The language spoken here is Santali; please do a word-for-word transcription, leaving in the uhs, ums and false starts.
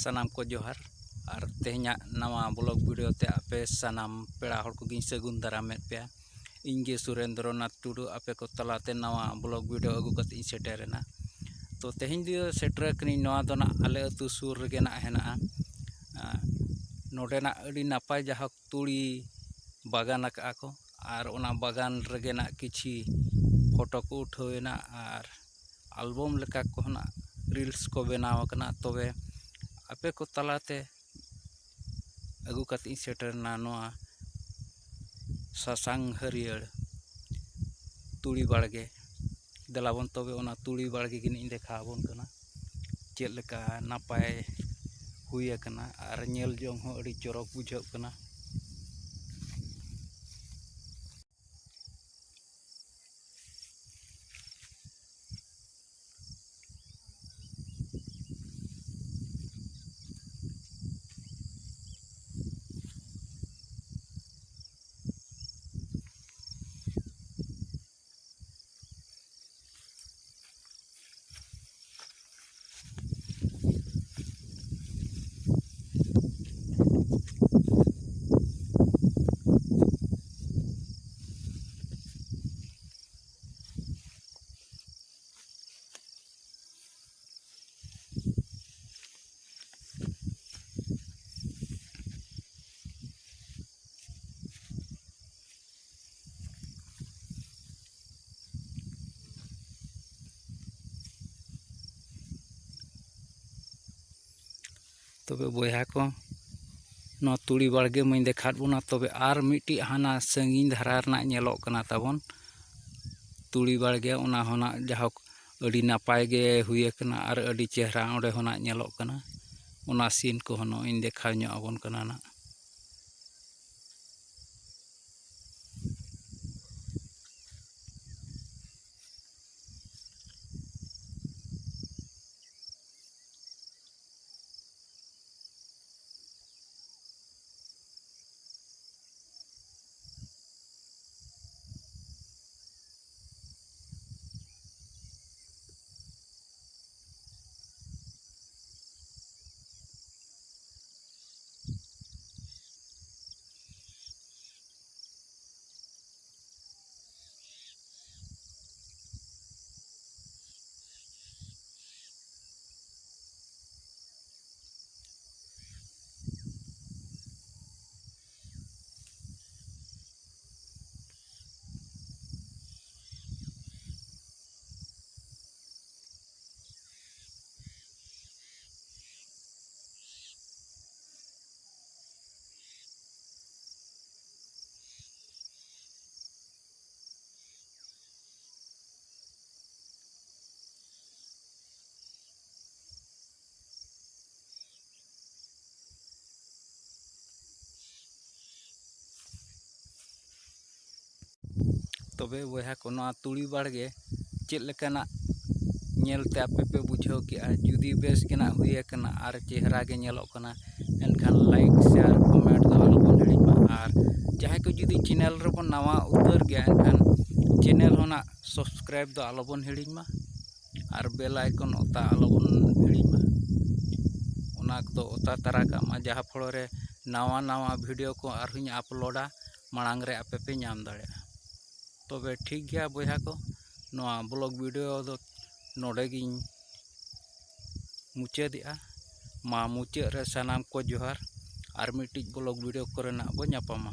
ᱥᱟᱱᱟᱢ ᱠᱚ ᱡᱚᱦᱟᱨ᱾ ᱟᱨ ᱛᱮᱦᱮᱧᱟᱜ ᱱᱟᱣᱟ ᱵᱞᱚᱜ ᱵᱷᱤᱰᱤᱭᱳ ᱛᱮ ᱟᱯᱮ ᱥᱟᱱᱟᱢ ᱯᱮᱲᱟ ᱦᱚᱲ ᱠᱚᱜᱮᱧ ᱥᱟᱹᱜᱩᱱ ᱫᱟᱨᱟᱢᱮᱫ ᱯᱮᱭᱟ᱾ ᱤᱧ ᱜᱮ ᱥᱩᱨᱮᱱᱫᱨᱚᱱᱟᱛᱷ ᱴᱩᱰᱩ, ᱟᱯᱮ ᱠᱚ ᱛᱟᱞᱟᱛᱮ ᱱᱟᱣᱟ ᱵᱞᱚᱜ ᱵᱷᱤᱰᱤᱭᱳ ᱟᱹᱜᱩ ᱠᱟᱛᱮ ᱤᱧ ᱥᱮᱴᱮᱨᱮᱱᱟ᱾ ᱛᱚ, ᱛᱮᱦᱮᱧ ᱫᱚ ᱥᱮᱴᱮᱨ ᱟᱠᱟᱱᱟᱹᱧ ᱱᱚᱣᱟ ᱫᱚ ᱱᱟᱜ ᱟᱞᱮ ᱟᱹᱛᱩ ᱥᱩᱨ ᱨᱮᱜᱮ ᱱᱟᱜ ᱦᱮᱱᱟᱜᱼᱟ᱾ ᱟᱨ ᱱᱚᱰᱮᱱᱟᱜ ᱟᱹᱰᱤ ᱱᱟᱯᱟᱭ ᱡᱟᱦᱳᱠ ᱛᱩᱲᱤ ᱵᱟᱜᱟᱱ ᱟᱠᱟᱫᱼᱟ ᱠᱚ, ᱟᱨ ᱚᱱᱟ ᱵᱟᱜᱟᱱ ᱨᱮᱜᱮ ᱱᱟᱜ ᱠᱤᱪᱷᱤ ᱯᱷᱳᱴᱳ ᱠᱚ ᱩᱴᱷᱟᱹᱣ ᱮᱱᱟ ᱟᱨ ᱟᱞᱵᱚᱢ ᱞᱮᱠᱟ ᱠᱚ ᱱᱟᱜ ᱨᱤᱞᱥ ᱠᱚ ᱵᱮᱱᱟᱣ ᱟᱠᱟᱱᱟ᱾ ᱛᱚᱵᱮ ᱟᱯᱮ ᱠᱚ ᱛᱟᱞᱟᱛᱮ ᱟᱹᱜᱩ ᱠᱟᱛᱮ ᱤᱧ ᱥᱮᱴᱮᱨ ᱮᱱᱟ ᱱᱚᱣᱟ ᱥᱟᱥᱟᱝ ᱦᱟᱹᱨᱭᱟᱹᱲ ᱛᱩᱲᱤ ᱵᱟᱲᱜᱮ᱾ ᱫᱮᱞᱟ ᱵᱚᱱ ᱛᱚᱵᱮ ᱚᱱᱟ ᱛᱩᱲᱤ ᱵᱟᱲᱜᱮ ᱜᱮ ᱤᱧ ᱫᱮᱠᱷᱟᱣ ᱟᱵᱚᱱ ᱠᱟᱱᱟ, ᱪᱮᱫ ᱞᱮᱠᱟ ᱱᱟᱯᱟᱭ ᱦᱩᱭ ᱟᱠᱟᱱᱟ ᱟᱨ ᱧᱮᱞ ᱡᱚᱝ ᱦᱚᱸ ᱟᱹᱰᱤ ᱪᱚᱨᱚᱠ ᱵᱩᱡᱷᱟᱹᱜ ᱠᱟᱱᱟ᱾ ᱛᱚᱵᱮ ᱵᱚᱭᱦᱟ ᱠᱚ, ᱱᱚᱣᱟ ᱛᱩᱲᱤ ᱵᱟᱲᱜᱮ ᱢᱟᱧ ᱫᱮᱠᱷᱟᱣᱟᱫ ᱵᱚᱱᱟ, ᱛᱚᱵᱮ ᱟᱨ ᱢᱤᱫᱴᱤᱡ ᱦᱟᱱᱟ ᱥᱟᱺᱜᱤᱧ ᱫᱷᱟᱨᱟ ᱨᱮᱱᱟᱜ ᱧᱮᱞᱚᱜ ᱠᱟᱱᱟ ᱛᱟᱵᱚᱱ ᱛᱩᱲᱤ ᱵᱟᱲᱜᱮ, ᱚᱱᱟ ᱦᱚᱸ ᱱᱟᱜ ᱡᱟᱦᱳᱠ ᱟᱹᱰᱤ ᱱᱟᱯᱟᱭ ᱜᱮ ᱦᱩᱭ ᱟᱠᱟᱱᱟ ᱟᱨ ᱟᱹᱰᱤ ᱪᱮᱦᱨᱟ ᱚᱸᱰᱮ ᱦᱚᱸ ᱱᱟᱜ ᱧᱮᱞᱚᱜ ᱠᱟᱱᱟ᱾ ᱚᱱᱟ ᱥᱤᱱ ᱠᱚᱦᱚᱸ ᱱᱚᱜᱼᱚᱭ ᱤᱧ ᱫᱮᱠᱷᱟᱣ ᱧᱚᱜ ᱟᱵᱚᱱ ᱠᱟᱱᱟ ᱱᱟᱜ᱾ ᱛᱚᱵᱮ ᱵᱚᱭᱦᱟ ᱠᱚ, ᱱᱚᱣᱟ ᱛᱩᱲᱤ ᱵᱟᱲᱜᱮ ᱪᱮᱫ ᱞᱮᱠᱟᱱᱟᱜ ᱧᱮᱞᱛᱮ ᱟᱯᱮ ᱯᱮ ᱵᱩᱡᱷᱟᱹᱣ ᱠᱮᱜᱼᱟ? ᱡᱩᱫᱤ ᱵᱮᱥ ᱜᱮ ᱱᱟᱜ ᱦᱩᱭ ᱟᱠᱟᱱᱟ ᱟᱨ ᱪᱮᱦᱨᱟ ᱜᱮ ᱧᱮᱞᱚᱜ ᱠᱟᱱᱟ, ᱮᱱᱠᱷᱟᱱ like, share, comment ᱫᱚ ᱟᱞᱚᱵᱚᱱ ᱦᱤᱲᱤᱧ ᱢᱟ᱾ ᱟᱨ ᱡᱟᱦᱟᱸᱭ ᱠᱚ ᱡᱩᱫᱤ channel ᱨᱮᱵᱚᱱ ᱱᱟᱣᱟ ᱩᱛᱟᱹᱨ ᱜᱮᱭᱟ, ᱮᱱᱠᱷᱟᱱ channel ᱦᱚᱸ ᱱᱟᱜ subscribe ᱫᱚ ᱟᱞᱚᱵᱚᱱ ᱦᱤᱲᱤᱧ ᱢᱟ ᱟᱨ bell icon ᱚᱛᱟ ᱟᱞᱚᱵᱚᱱ ᱦᱤᱲᱤᱧ ᱢᱟ᱾ ᱚᱱᱟ ᱠᱚᱫᱚ ᱚᱛᱟ ᱛᱟᱨᱟ ᱠᱟᱜ ᱢᱟ, ᱡᱟᱦᱟᱸ ᱯᱷᱚᱲᱚ ᱨᱮ ᱱᱟᱣᱟ ᱱᱟᱣᱟ video ᱠᱚ ᱟᱨᱦᱚᱸᱧ uploadᱟ, ᱢᱟᱲᱟᱝ ᱨᱮ ᱟᱯᱮ ᱯᱮ ᱧᱟᱢ ᱫᱟᱲᱮᱭᱟᱜᱼᱟ᱾ ᱛᱚᱵᱮ ᱴᱷᱤᱠ ᱜᱮᱭᱟ ᱵᱚᱭᱦᱟ ᱠᱚ, ᱱᱚᱣᱟ vlog video ᱫᱚ ᱱᱚᱰᱮ ᱜᱤᱧ ᱢᱩᱪᱟᱹᱫᱮᱜᱼᱟ᱾ ᱢᱟ ᱢᱩᱪᱟᱹᱫ ᱨᱮ ᱥᱟᱱᱟᱢ ᱠᱚ ᱡᱚᱦᱟᱨ, ᱟᱨ ᱢᱤᱫᱴᱤᱡ vlog video ᱠᱚᱨᱮ ᱱᱟᱜ ᱵᱚ ᱧᱟᱯᱟᱢᱟ᱾